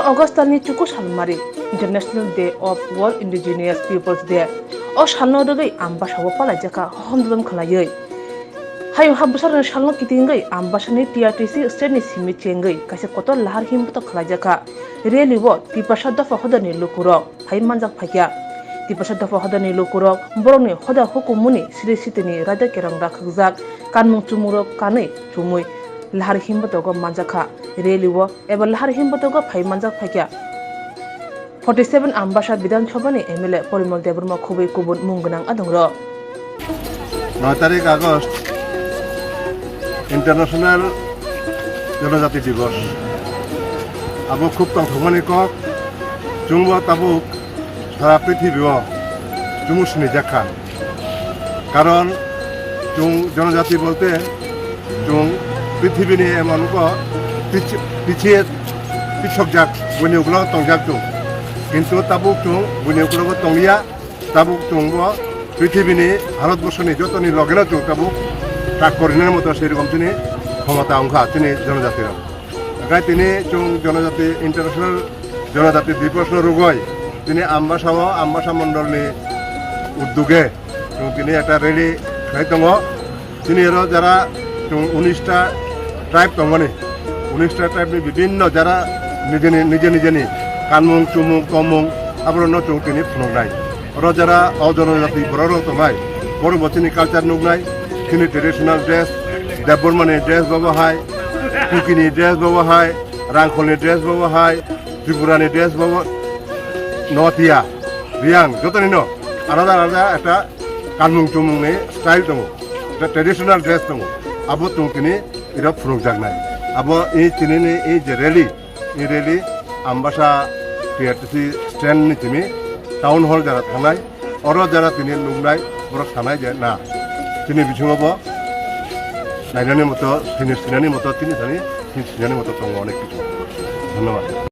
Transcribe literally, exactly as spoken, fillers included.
August talni chuku salmari, International Day of World Indigenous Peoples Day. O salno rwgwi Ambasao palaijak kha hohom dolom khlaiwi. Hayung ha bwsarokni salno kitingwi Ambasani T R T C stand ni simi chengwi kaisa kotor lahar himbotok khlaijak kha. Rally o Tiprasa dopha hodani lukurok phai manjak phaikha. Tiprasa dopha hodani lukurok borokni hoda hukumuni siri sitini raida kerong rakhakjak kanmung chumungrok kanwi chumui lahar himbotogo manjak kha. Rally o eba lahar himbotogo phai manjak phaikha forty seven Ambasa Bidhan Sabhani M L A Porimol Debbarma khubui kubun mung gwnang adongrok. Noi tarik August, International Jonojati Divos. Abo khub tongthokmani kok, chwngbo tabuk sara prithibio chumung sinijak kha. Karon chwng jonojati bolte chwng prithibini emon ko pich-, pichhiye pichokjak, buini ukulogo tongjak chwng. Kintu tabuk chwng buini ukulogo tongliya, tabuk chwngbo prithibini Bharatborsoni jotoni logeno chwng tabuk tak korinani moto sei rokom chini khomota wngkha chini jonojatirok. Hwnkhe tini chwng jonojati international jonojati diposno rwgwi tini Ambasao, Ambasa mondolni uddoge chwng tini ekta rally khlai tongo. Chini oro jara chwng unis ta tribe tongmani, unis ta tribe ni bibinno jara nijeni, nije nijeni kanmung, chumung, tongmung aborokno chwng tini phunuknai. Oro jara o jonojati borok rok tongnai, borok bo chini culture nuknai, chini traditional dress, Debbarmani dress bobo hai, Kukini dress bobo hai, Rangkholni dress bobo hai, Tripurani dress bobo, Notia, Riang, jotoni no alada alada ekta kanmung chumungni style tongo, ekta traditional dress tongo, abo chwng tini iro phunukjaknai. Abo i chinini i je rally, i rally Ambasa T R T C stand ni simi town hall jara thangnai, oro jara tini nuknai, borok sanai je na, chini bisingo bo nainani moto, chini sinani moto, chini sani, chini sinani moto tongo onek kichu. Dhonnobad.